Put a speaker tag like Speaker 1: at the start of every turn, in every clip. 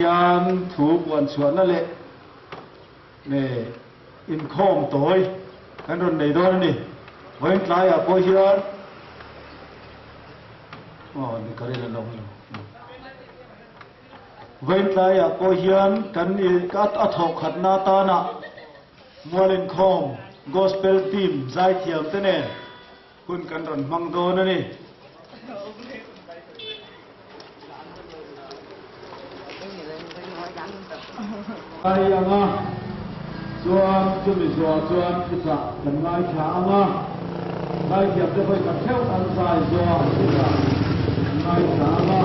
Speaker 1: Hian thu puan chhuahna leh inkhawm tawi kan rawn nei dawn a ni. Vawiin tlaiah pawh hian aw ni ka rin an awm lo. Vawiin tlaiah pawh hian kan a thawh khatna atana mual inkhawm Gospel team zaithiam te nen Hun kan rawn hmang dawn a ni. Ai anga chuan chumi zuah chuan thuchah kan ngaithla anga zaithiamte vawi khat theuh an zai zuah thuchah kan ngaithla anga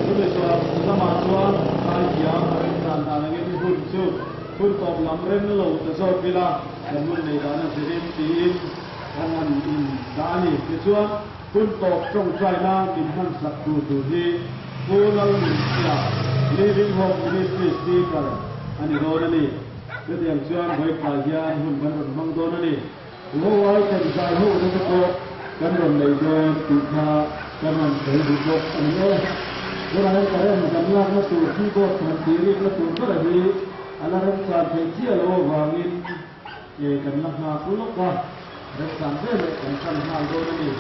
Speaker 1: chumi zuah lamah chuan zaithiam a remchan dan angin hun chu hun tawp lam rem lo ta zawk ila kan hun nei dan a zirin tiin Kan han in dah a ni. Tichuan, hun tawp tawngtaina min hman sak tur tur hi Pu Lalnunchhia, Living Hope Ministry Speaker a ni dawn a ni. Chutiang chuan vawitlai hian hun kan rawn hmang dawn a ni. Ruai kan zai ho na te pawh kan rawn nei dawn tih kha kan rawn sawi duh bawk a ni e. Tunah hian current kan lakna tur keyboard kan tih rikna tur ber hi a la remchan theih chiah loh avangin, Ke kan la nghak lawk a, remchang vel leh kan tan nghal dawn a ni.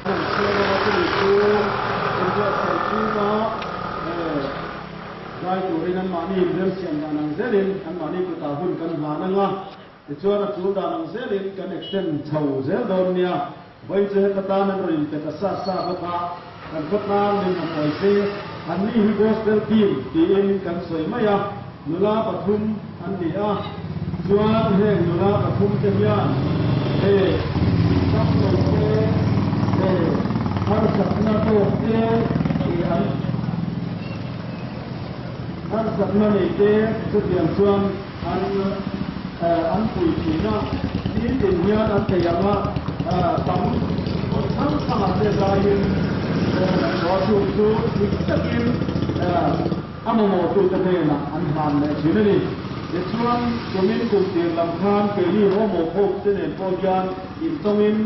Speaker 1: Kan chhiar lama chumi chu inbuatsaih chhunga zai turin anmahni inremsiam dan ang zelin anmahni kutah hun kan hlan ang a, tichuan a tul dan ang zelin kan extend chho zel dawn nia. Vawiin chu heta tan an rawn inpe ta sa sa bawk a, kan khawtlang min han awi se, anni hi Gospel Team tiin kan sawi mai a, nula pathum an ni a, chuan heng nula pathum te hian he damlo te he harsatna tawk te ih an harsatna nei te chutiang chuan An an pui thin a, nitin hian an thei ang a, tam hmun hrang hrangah te zaiin haw chung chu dik takin a mamawhtute hnenah an hlan leh thin a ni. Tichuan, kumin kum tir lam khan keini Homo Hope te nen pawh hian intawngin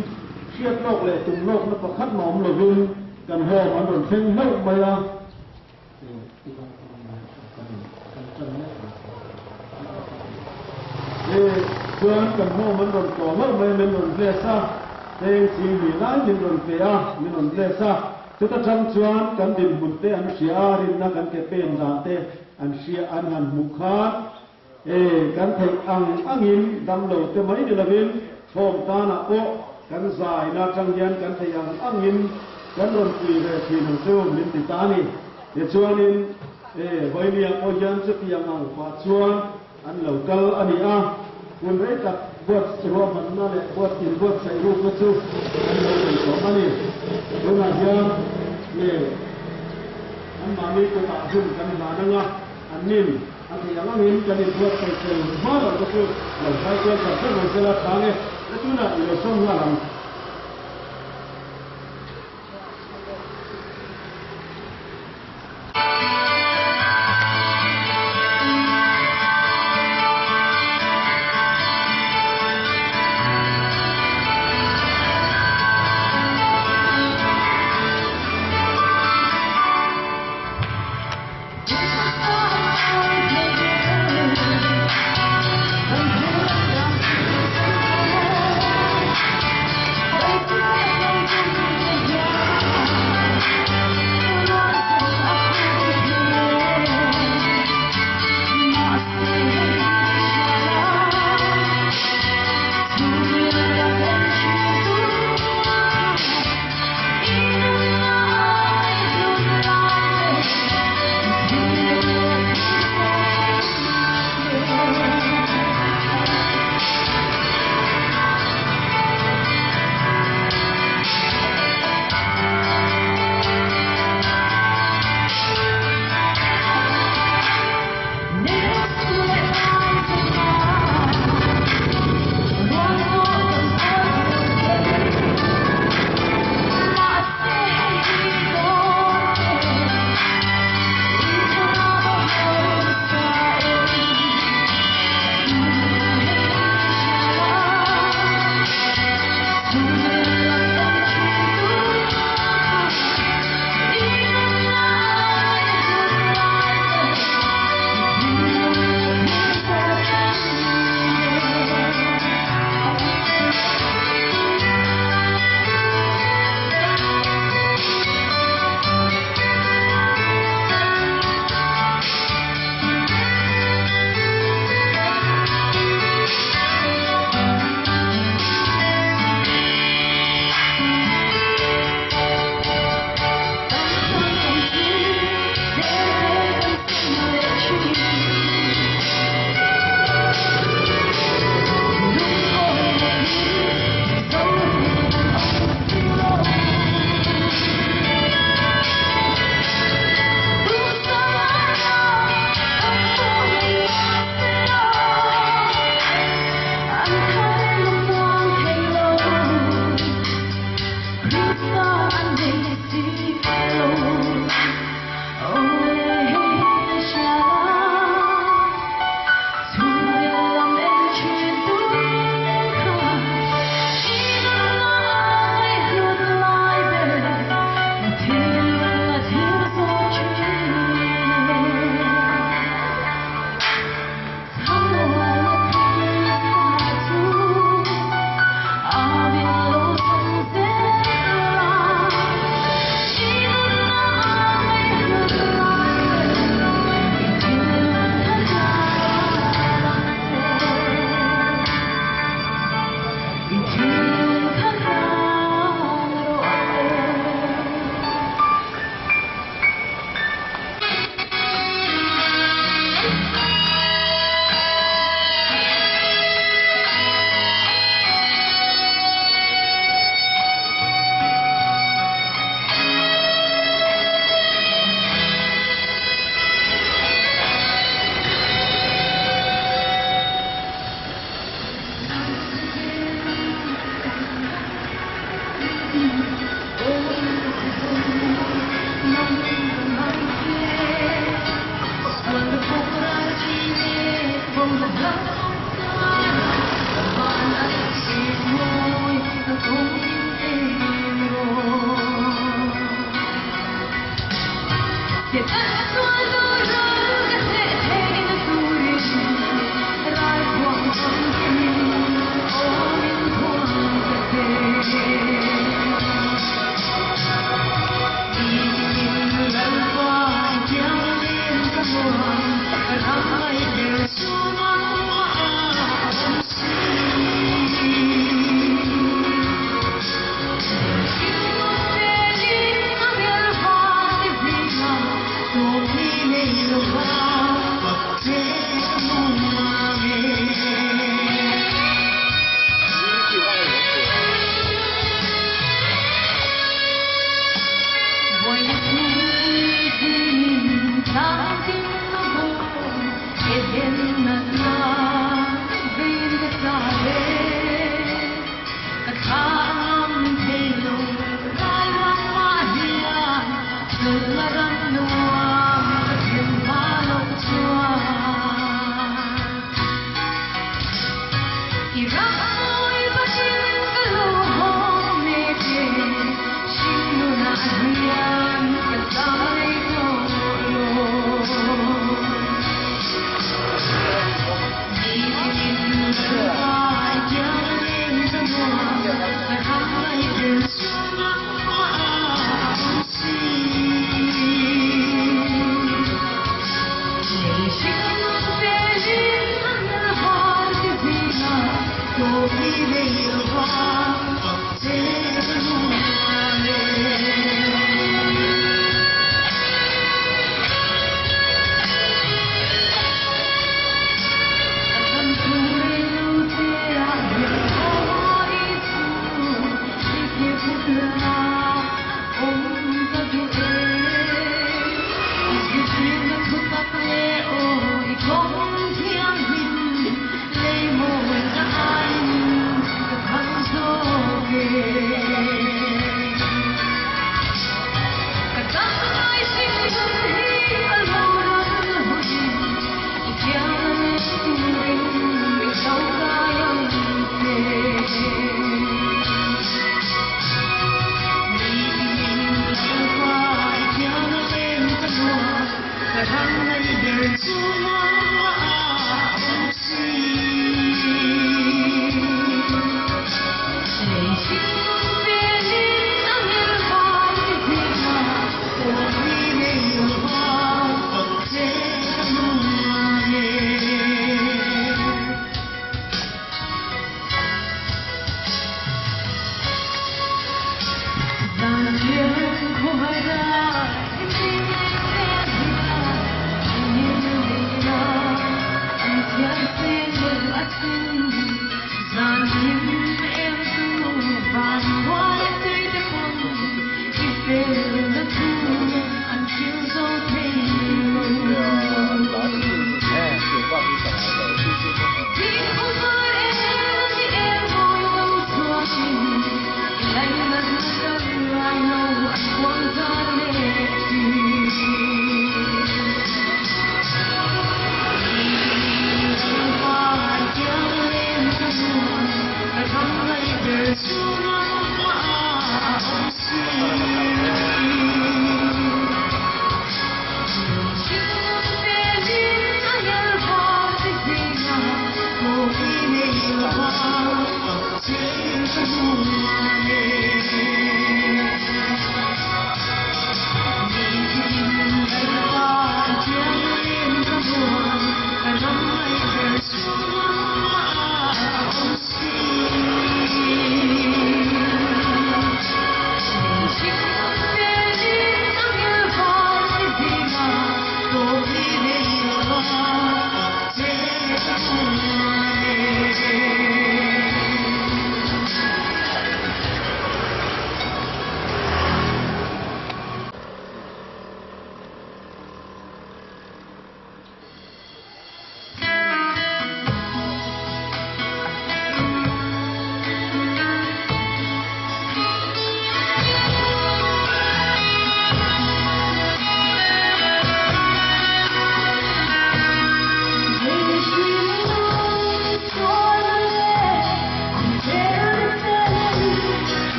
Speaker 1: hriat lawk leh tum lawkna pakhat mah awm lovin kan home an rawn thleng hlauh mai a. Chuan kan home an rawn tlawh hlauh mai a, min rawn bless a, heng chingmi lai min rawn pe a, min rawn bless a, chuta tang chuan kan dinhmun te an hria a, rinna kan ke pen dan te an hria an han hmuh khan e kan theih ang angin damlo te mai ni lovin home tanah pawh kan zaina tang hian kan theih ang angin kan rawn pui ve thin ang chu min ti ta a ni. Tichuanin e Vawinia pawh hian chutiang ang pah chuan an lo kal a ni a, hun rei tak buat ruahmanna leh buat inbuatsaih rukna chu an lo nei tawh a ni. Tunah hian e anmahni kutah hun kan hlan ang a, an nin a theih ang angin kan inbuatsaih fel hma loh te chu lo zai kual char char mai sela chang e, le tunah i lo sawm nghal ang.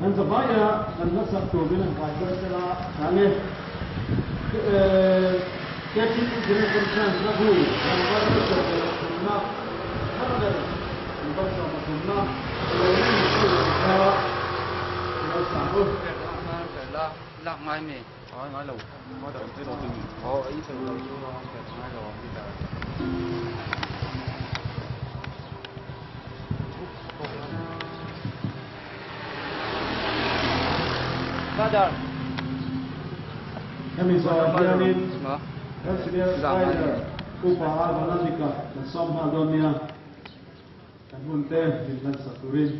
Speaker 1: Kan zavaia kan hla sak tur min han kai hruai sela tha nge? KTP General Conference na hu tlangval 13 thar ber tlangval 13 lo rin chu kha lo sang u.
Speaker 2: Lak ngai mi.
Speaker 3: Ngai ngai lo.
Speaker 1: Hemi zawh hianin kan senior adviser Upa Vanlalika kan sawm nghal dawn nia, kan hun te min hlansak turin.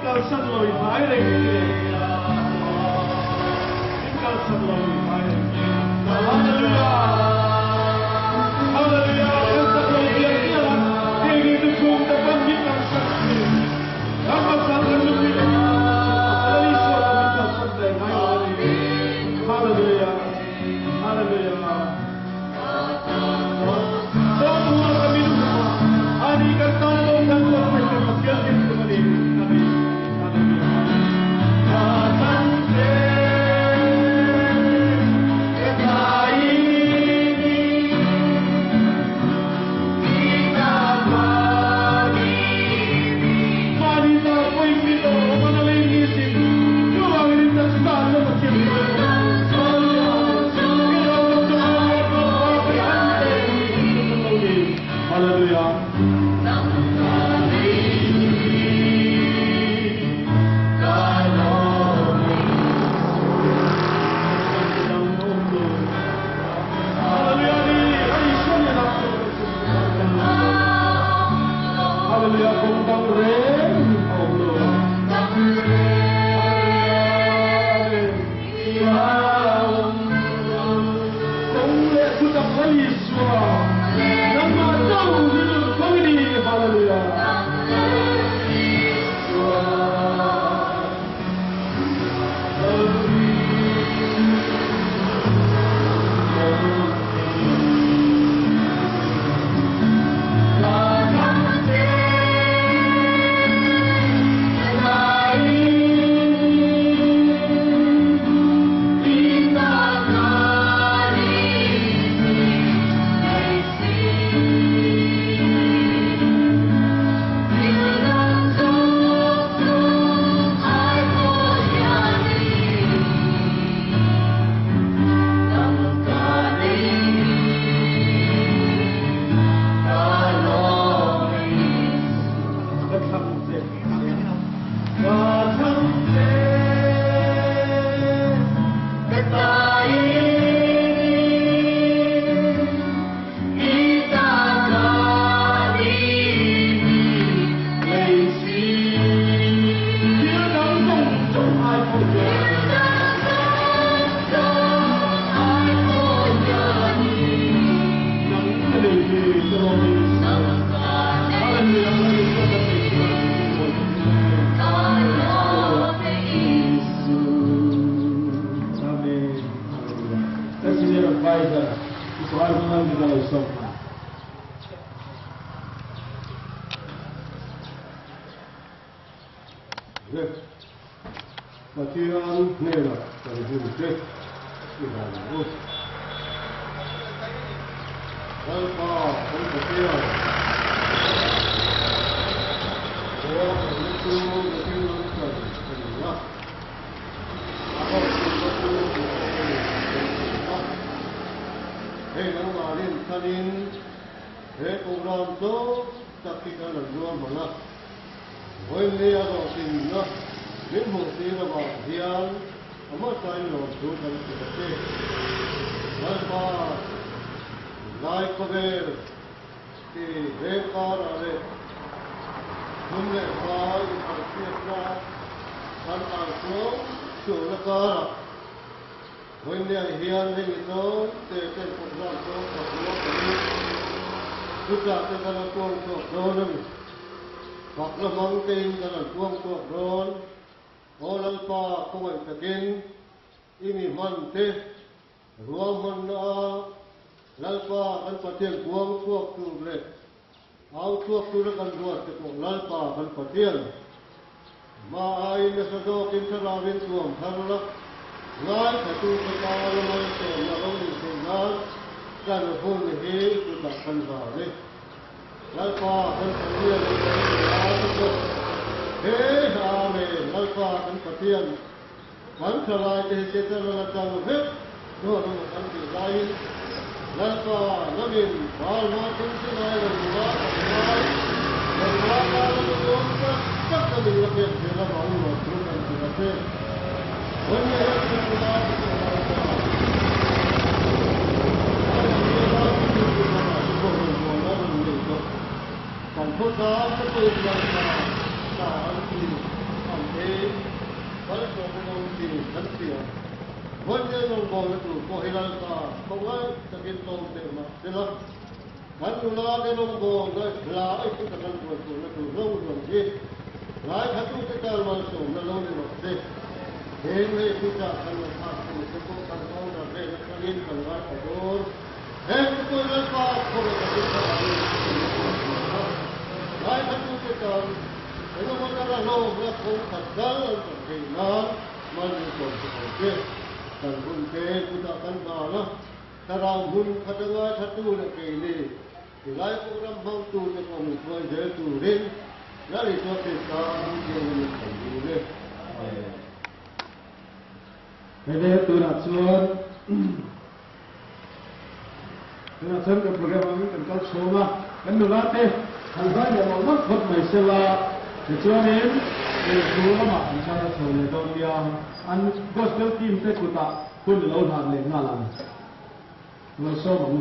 Speaker 1: kalsan lo i hnai reng che. Min kalsan lo i hnai reng che. Hallelujah! Hallelujah! Kan sak lo bial bial a, keini nu chhungte pawn min kalsan thin. Kan pasal kan nupui te min kalsan thin. Mahse Lal Isua chu min kalsan ve ngai lo a ni. Hallelujah! Hallelujah!
Speaker 3: Pathian hnenah kan hun te i han u. Lalpa kan Pathian, Khua kan na chu mihring an chan a ni a, a hlawhtlinna chu mihring an ni a. Hei nangmahnin thanin he program tlawm tak hi kan rawn ruahman a. Vawiinni a hlawhtlinna min hmuh tir avang hian a hmasain lawmthu kan hrilh a che. Lalpa lai khawvel ti veng karah leh hmun leh vai inharhsiakna kan arsuau sualna karah Vawiinniah hian hei mi tlawm te ten program tlawm tak ruak panin thuchah te kan la puang chhuak dawn a ni. Fakna hmang tein kan han puang chhuak dawn. Aw Lalpa khawngaih takin i mi hman te ruahmanna a Lalpa kan Pathian puang chhuak tur leh au chhuak tura kan ruat te pawh Lalpa kan Pathian Hma aiin nasa zawkin thlarauin tuam thar la, ngaithla te tana malsawmna lo nih theih nan kan hun hi chutah kan zan e. Lalpa kan Pathian in kan ti a te pawh he Amen Lalpa kan Pathian kan thalai te hi Setana la tang vek dawn emaw kan tih laiin Lalpa nangin bal hma thil si ngai lo nula tlangval lalpa tana duhawm tak tak a min la pek zel avangin lawmthu kan hrilh a che. Vawiin hian thil lai te pawh Lalpa laiah hian thil ti lamah te pawh rawngbawlna rawn nei tawh. Kan khawtlang te pawhin Lalpa ta an ti an. hi malsawm a awm thin kan hria. Vawiin rawngbawlna tur pawh hi Lalpa khawngaih takin tlawm teh mah sela, kan nula te rawngbawlna hla i thu tak an buaipawlna tur ro ruan hi ngaithlatute tan malsawmna lo ni rawh se. Heng lei thuchah kan ngaihthlak tur te pawh kan founder hnen atangin kan ngaithla dawn. Heng te pawh Lalpa khawngaih takin thlarau in a rawn hria a, ngaithlatute tan Engemaw tara hlawkna kawng khat dal an tam theih nan mahni sawm chu ang che. Kan hun te kutah kan hlan a, thlarau hmun khat a ngaithla tu leh keini tilai program hmangtu te pawh min hruai zel turin Lal Isua Krista hming thianghlimin kan dil e. Amen.
Speaker 1: Hei tunah chuan Tunah chuan kan program angin kan kal chhawm a, kan nula te han zai leh mawlh mawlh phawt mai sela, tichuanin thu lamah an thar a chho leh dawn nia, an gospel team te kutah hun lo hlan leh nghal ang. Malsawm ang u.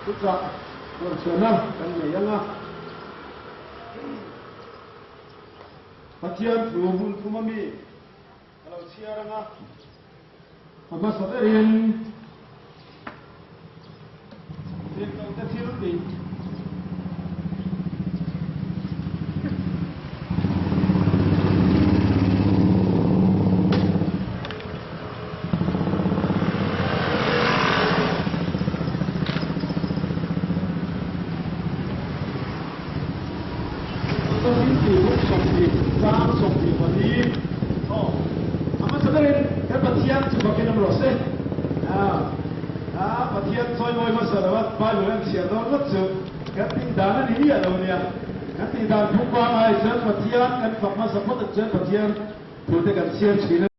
Speaker 1: Thuchah puanchhuahna kan nei ang a. Pathian thu hmun thum a mi ka lo chhiar ang a. A hmasa berin Tirhkohte thil tih. Thil tih buk 20 chang 24 aw a hmasa berin he Pathian chu fakin awm rawh se. A Pathian chawimawi hmasa lo a Bible an chhiar dawn ngawt chu kan tih dan a ni miah lo nia. Kan tih dan phung pangai chuan Pathian kan fak hmasa phawt ang chuan Pathian thute kan chhiar thin a.